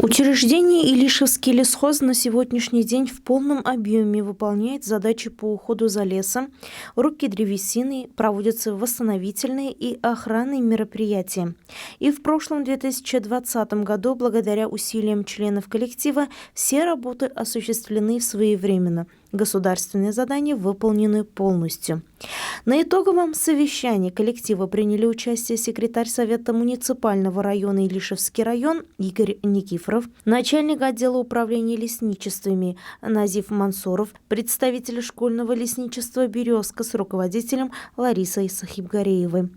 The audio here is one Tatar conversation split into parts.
Учреждение Илишевский лесхоз на сегодняшний день в полном объеме выполняет задачи по уходу за лесом, рубки древесины, проводятся восстановительные и охранные мероприятия. И в прошлом 2020 году, благодаря усилиям членов коллектива, все работы осуществлены своевременно. Государственные задания выполнены полностью. На итоговом совещании коллектива приняли участие секретарь Совета муниципального района Илишевский район Игорь Никифоров, начальник отдела управления лесничествами Назиф Мансуров, представитель школьного лесничества «Березка» с руководителем Ларисой Сахибгареевой.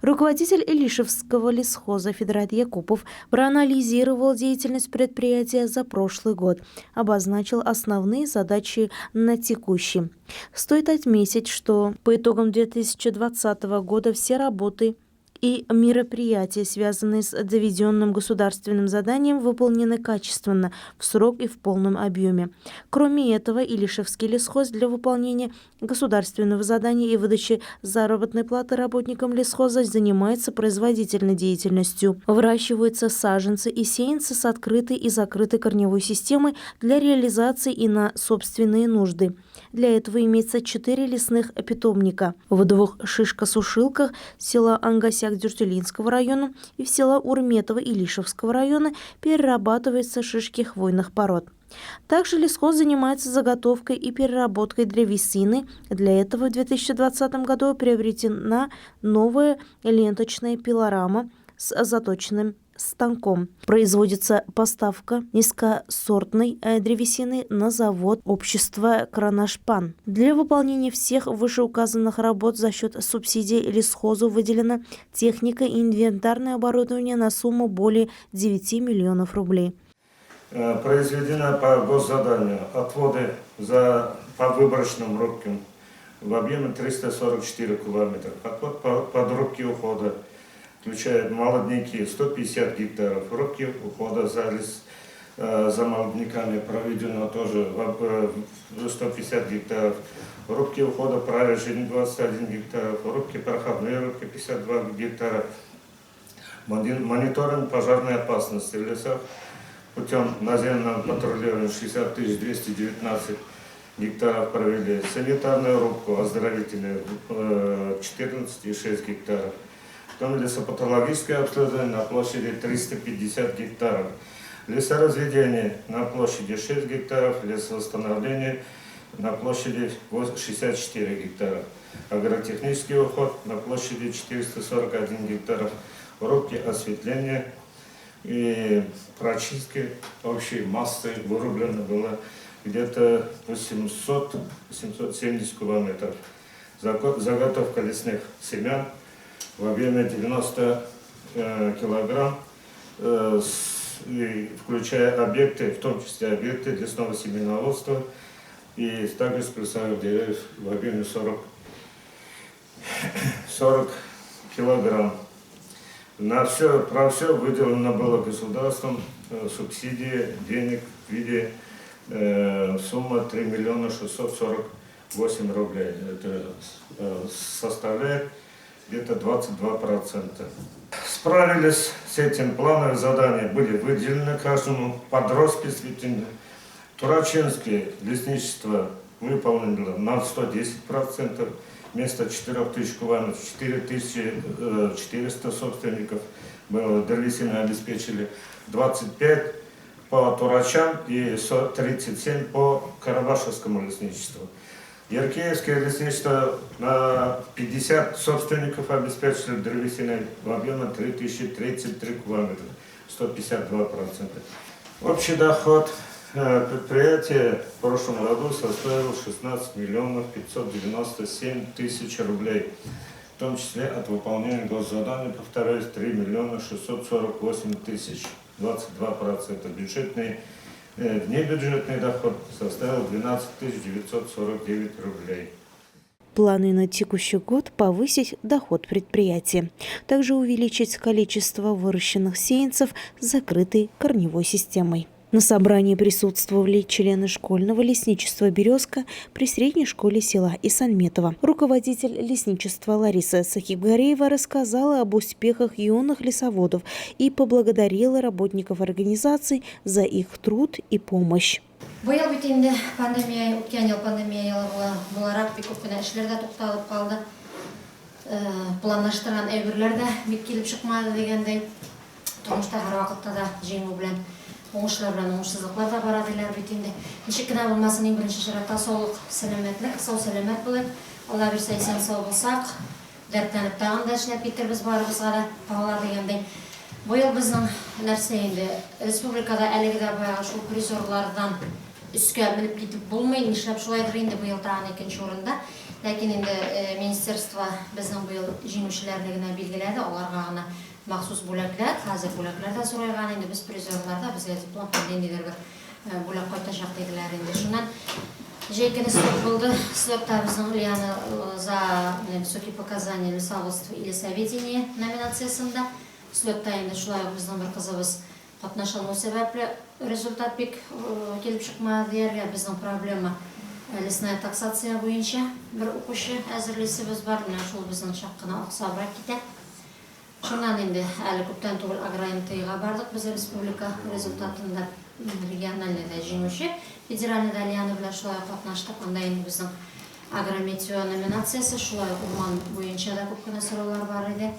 Руководитель Илишевского лесхоза Федрат Якупов проанализировал деятельность предприятия за прошлый год, обозначил основные задачи на текущий. Стоит отметить, что по итогам 2020 года все работы и мероприятия, связанные с доведенным государственным заданием, выполнены качественно, в срок и в полном объеме. Кроме этого, Илишевский лесхоз для выполнения государственного задания и выдачи заработной платы работникам лесхоза занимается производительной деятельностью. Выращиваются саженцы и сеянцы с открытой и закрытой корневой системой для реализации и на собственные нужды. Для этого имеется 4 лесных питомника в 2 шишкосушилках села Ангасяк Дюртюлинского района и в села Урметово Илишевского района перерабатываются шишки хвойных пород. Также лесхоз занимается заготовкой и переработкой древесины. Для этого в 2020 году приобретена новая ленточная пилорама с заточенным станком. Производится поставка низкосортной древесины на завод общества «Кроношпан». Для выполнения всех вышеуказанных работ за счет субсидий лесхозу выделена техника и инвентарное оборудование на сумму более 9 миллионов рублей. Произведена по госзаданию отводы по выборочным рубкам в объеме 344 кубометра. Отвод под рубки ухода включает молодняки 150 гектаров, рубки ухода за молодняками проведено тоже в 150 гектаров, рубки ухода прорежень 21 гектаров, рубки проходные рубки 52 гектара, мониторинг пожарной опасности в лесах путем наземного патрулирования 60 219 гектаров провели, санитарную рубку оздоровительную 14,6 гектаров. Потом лесопатологическое обследование на площади 350 гектаров, лесоразведение на площади 6 гектаров, лесовосстановление на площади 64 гектара, агротехнический уход на площади 441 гектаров, рубки осветления и прочистки общей массы вырублено было где-то 870 кубометров. Заготовка лесных семян в объеме 90 килограмм, и включая объекты, в том числе объекты лесного семеноводства и также спрессовых деревьев в объеме 40 килограмм. Про все выделено было государством субсидии денег в виде сумма 3 миллиона 648 рублей. Это составляет где-то 22%. Справились с этим, плановые задания были выделены каждому под роспись. Турачинское лесничество выполнило на 110%, вместо 4000 кубометров 4400 собственников было, древесины обеспечили, 25 по Турачам и 37 по Карабашевскому лесничеству. Яркеевское лесничество на 50 собственников обеспечили древесиной в объеме 3033 кубометра, 152%. Общий доход предприятия в прошлом году составил 16 миллионов 597 тысяч рублей, в том числе от выполнения госзадания, повторяюсь, 3 миллиона 648 тысяч, 22%. Внебюджетный доход составил 12 949 рублей. Планы на текущий год – повысить доход предприятия. Также увеличить количество выращенных сеянцев с закрытой корневой системой. На собрании присутствовали члены школьного лесничества «Березка» при средней школе села Исанметова. Руководитель лесничества Лариса Сахибгареева рассказала об успехах юных лесоводов и поблагодарила работников организации за их труд и помощь. Быел бит инде пандемия, үткән ел пандемия елы буларак бик күп кенә эшләр дә тукталып калды. Планлаштырган әйберләр дә бик килеп чыкмады дигәндәй. Тормышта һәрвакытта да җиңү белән уңышлар белән уңышсызлыклар да бара диләр бит инде. Ничек кенә булмасын, иң беренче чиратта саулык, сәламәтлек, сау-сәламәт булыйк. Алла бирсә, исән-сау булсак, дәртләнеп тагын да эшләп китербез барыбызга да, кала дигәндәй. Быел безнең нәрсә инде, республикада әлеге дә баягы шул призерлардан өскә менеп китеп булмый. Нишләп шулайдыр инде, быел тагын икенче урында. Ләкин инде министерство безнең быел җиңүчеләрне генә билгеләде, аларга гына махсус бүләкләр, хәзер бүләкләр дә зурайган инде, без призерларда, безгә диплом һәм ниндидер бер бүләк кайтачак диделәр инде. Шуннан җәй көне слет булды. Слетта безнең Лиана за высокие показания лесоводства и лесоведения номинациясендә. Слетта инде шулай ук безнең бер кызыбыз катнаша алмау сәбәпле результат бик килеп чыкмады дияргә. Безнең проблема лесная таксация буенча бер укучы әзерлисебез бар. Менә шул безнең чак кына аксабрак китә. Шуннан инде әле күптән түгел агро-МТИга бардык без республика результатында региональныйда җиңүче, федеральныйда Лиана белән шулай ук катнаштык. Анда инде безнең агрометео номинациясе, шулай ук урман буенча да күп кенә сораулар бар иде.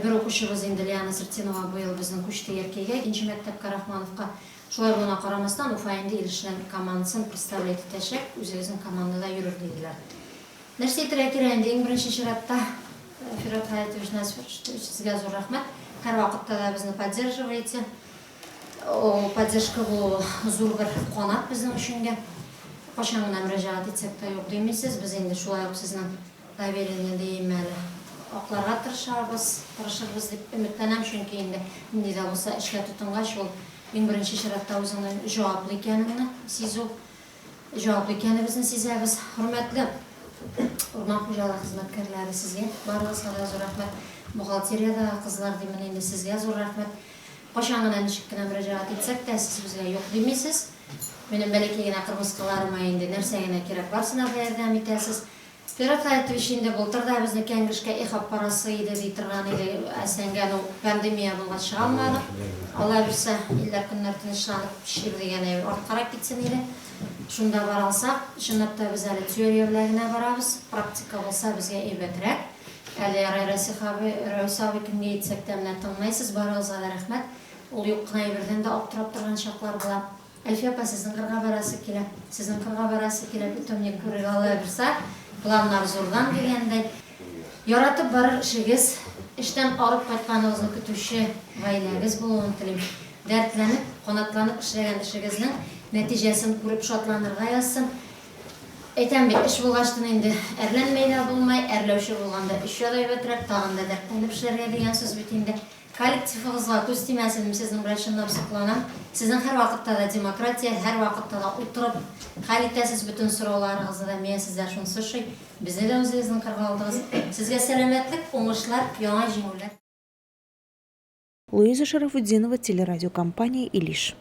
Бер укучыбыз инде Лиана Сыртинова быел безнең күчте Яркәйгә, икенче мәктәпкә Рахмановка. Шулай булуына карамастан, Уфа инде Илешнең командасын представлять итәчәк, үзегезнең командада йөрер диделәр. Нәрсә әйтергә кирәк инде, иң беренче чиратта, Фират Хаятович Насфирович, сезгә зур рәхмәт. Һәрвакытта да безне поддерживаете. Ул поддержка булуы зур бер канат безнең өченгә. Кайчан гына мөрәҗәгать итсәк тә юк димисез. Без инде шулай ук сезнең довериене диим әле, акларга тырышабыз, тырышырбыз дип өметләнәм, чөнки инде нинди дә булса эшкә тотынгач, ул иң беренче чиратта үзеңнең җаваплы икәнеңне сизү, җаваплы икәнебезне сизәбез. Хөрмәтле урман хуҗалыгы хезмәткәрләре, сезгә барыгызга да зур рәхмәт. Бухгалтериядәге кызлар димен инде, сезгә зур рәхмәт. Кайчан гына ничек кенә мөрәҗәгать итсәк тә, сез безгә юк димисез. Минем бәләкәй генә кырмыскаларыма инде нәрсә генә кирәк, барысына да ярдәм итәсез. Фират Хәятович инде былтыр да безне Кәңгешкә эх аппарасы иде ди торган иде, Әсәнгә, ну, пандемия булгач чыга алмадык. Алла бирсә, илләр көннәр тынычланып, чир дигән әйбер арткарак китсен иде. Шунда бара алсак, чынлап та без әле теория белән генә барабыз, практика булса безгә әйбәтрәк. Әле ярай Расих абый, Рәүс абый кемгә әйтсәк тә менә тыңлыйсыз, барыгызга да рәхмәт. Ул юк кына әйбердән дә аптырап торган чаклар була. Әлфия апа, сезнең кырга барасы килә. Сезнең кырга барасы килә, питомник күрергә Алла бирса, планнар зурдан дигәндәй. Яратып барыр эшегез, эштән арып кайтканыгызны көтүче гаиләгез булуын телим. Дәртләнеп, канатланып эшләгән эшегезнең нәтиҗәсен күреп шатланырга язсын. Әйтәм бит, эш булгачтын инде әрләнмәй дә булмай, әрләүче булганда өч ят әйбәтрәк, тагын да дәртләнеп эшләргә дигән сүз бит инде. Коллективыгызга күз тимәсен, мин сезнең белән чынлап сокланам. Сезнең һәрвакытта да демократия, һәрвакытта да утырып хәл итәсез бөтен сорауларыгызны да, миңа сездән шунысы ошый. Безне дә үзегезнең кырга алдыгыз. Сезгә сәламәтлек, уңышлар, яңа җиңүләр. Луиза Шарафутдинова, телерадиокомпания «Илиш».